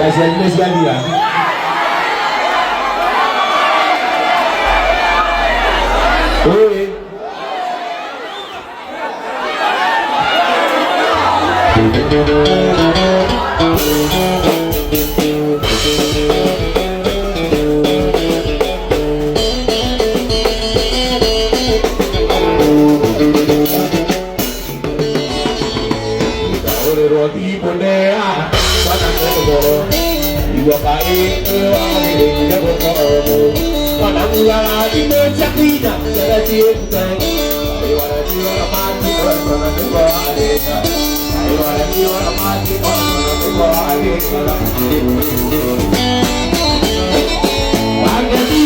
Mbeca nĩ ciathira. Ĩĩ. Ũrĩrwo thimũ nea kana nĩgũrũ igua kaĩ wagĩrĩire gũkorwo kana mugaga thimũ cia kuina ciana ciĩkute kaĩ wanationa mati ona nĩguo warĩka kaĩ wanationa mati ona nĩguo warĩka Wangeci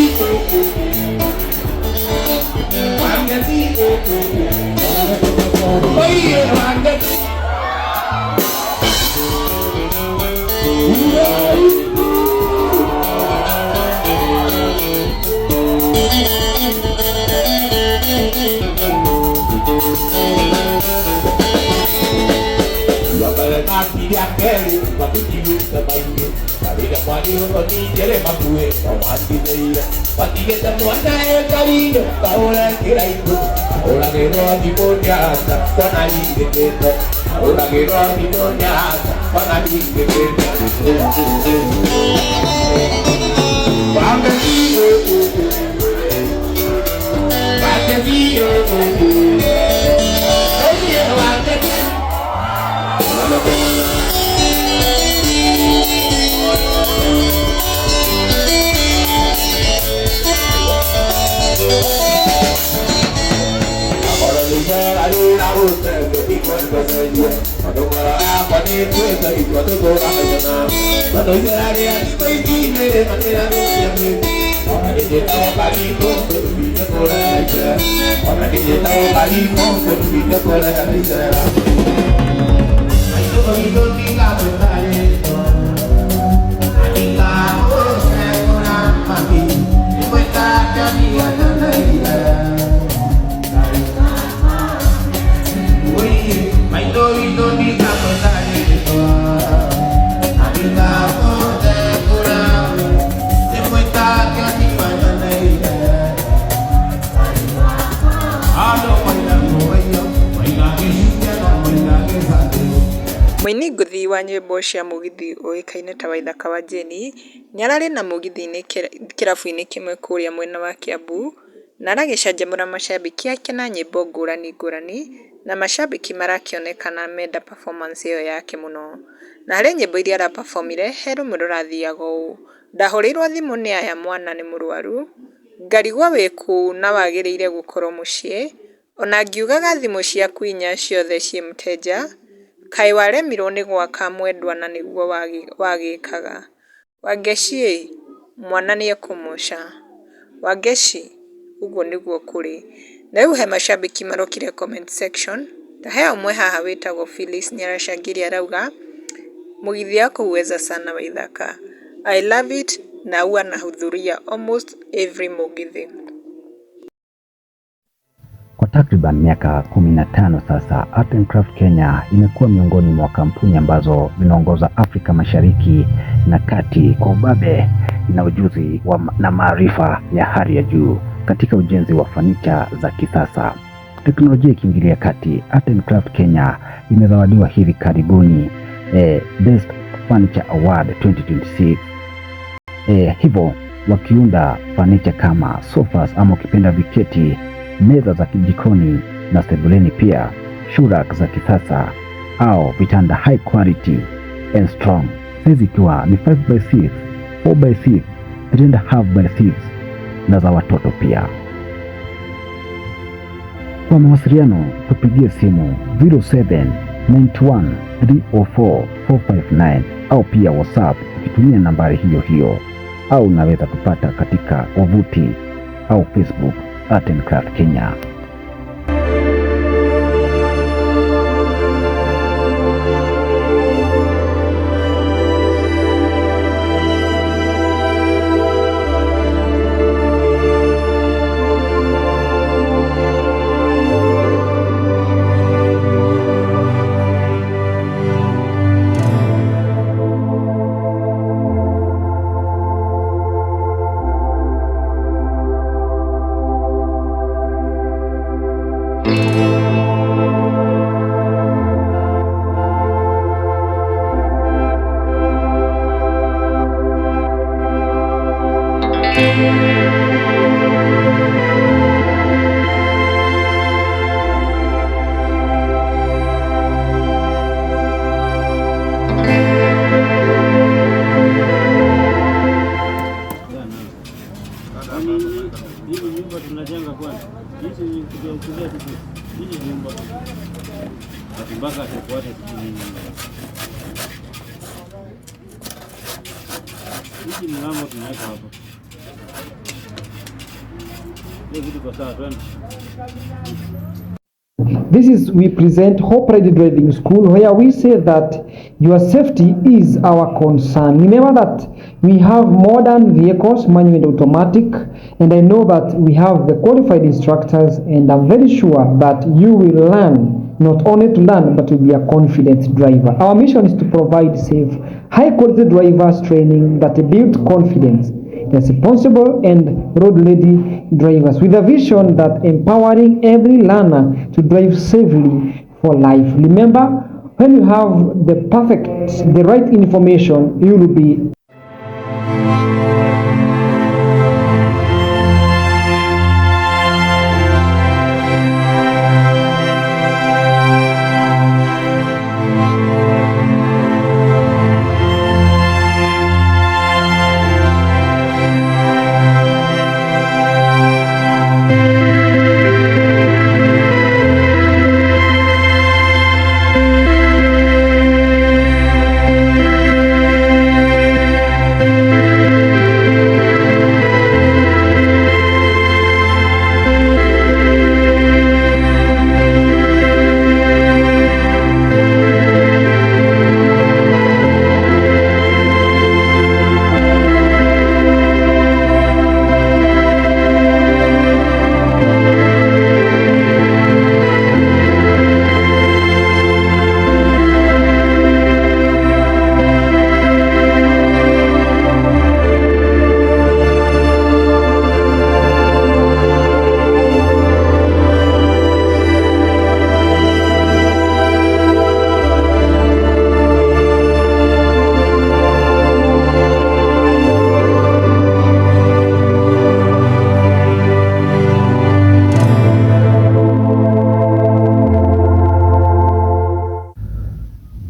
Wangeci Oye Wangeci. Mũini ngũthi wa nyĩmbo cia mũgithi ũĩkaine ta Waithaka wa Jane, nĩararĩ na mũgithi-inĩ kĩrabu-inĩ kĩmwe kũrĩa mwena wa Kiambu, na aragĩcanjamũra macambĩki ake na nyĩmbo ngũrani ngũrani, na macambĩki marakĩonekana menda performance ĩyo yake mũno. Na harĩ nyĩmbo iria ara perform ire, he rũmwe rũrathiaga ũũ, ndahũrĩirwo thimũ nĩ aya mwana nĩ mũrwaru, ngarigwo wĩkũ na wagĩrĩire gũkorwo mũciĩ, ona ngiugaga thimũ ciaku inya ciothe ciĩ mteja, kaĩ waremirwo nĩ gwaka mwendwa na nĩguo wagĩkaga. Wangeci-ĩ, mwana nĩekũmoca. Wangeci, ũguo nĩguo kũrĩ. Na rĩu he macambĩki marokire comment section, ta he ũmwe haha wĩtagwo Phyllis nĩaracangĩria arauga, mũgithi yako huweza sana Waithaka. I love it na huwa nahudhuria almost every mũgithi. Kwa takriban miaka 15 sasa, Art and Craft Kenya imekuwa miongoni mwa kampuni ambazo zinaongoza Afrika Mashariki na Kati kwa ubabe na ujuzi na maarifa ya hali ya juu katika ujenzi wa fanicha za kisasa. Teknolojia ikiingilia kati, Art and Craft Kenya imezawadiwa hivi karibuni Best Furniture Award 2026. Hivyo wakiunda fanicha kama sofas ama ukipenda viketi, meza za jikoni na sebuleni, pia shoe rack za kisasa au vitanda high quality and strong, size ikiwa ni 5x6, 4x6, 3.5x6 na za watoto pia. Kwa mawasiliano tupigie simu 0791 304 459 au pia WhatsApp ukitumia nambari hiyo hiyo, au unaweza kupata katika wavuti au Facebook Art and Craft Kenya. Tunajenga kwanza. Hizi kuja tu hizi nyumba. Mpaka tufuate nini. Hizi mlango tunaweka hapa. Hiyo vitu kwa sawa, twende. This is we present Hope Ready Driving School, where we say that your safety is our concern. Remember that we have modern vehicles, manual and automatic, and I know that we have the qualified instructors, and I'm very sure that you will learn, not only to learn, but to be a confident driver. Our mission is to provide safe, high quality drivers training that build confidence, responsible and road-ready drivers, with a vision that empowering every learner to drive safely for life. Remember, when you have the right information, you will be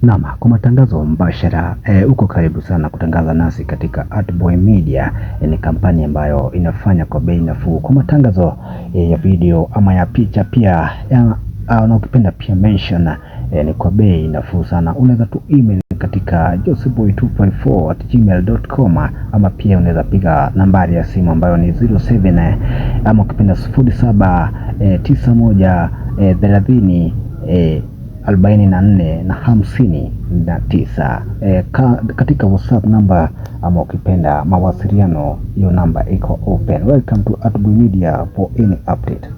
Naam, kwa matangazo mbashara uko karibu sana kutangaza nasi katika Artboy Media. Ni kampani ambayo inafanya kwa bei nafuu kwa matangazo ya video ama ya picha pia ya, na ukipenda pia mention ni kwa bei nafuu sana. Unaweza tu email katika joseboy254@gmail.com ama pia unaweza piga nambari ya simu ambayo ni 07 ama ukipenda 07 91 30 44 na 59. Katika WhatsApp namba ama ukipenda mawasiliano, hiyo namba iko open. Welcome to Artboy Media for any update.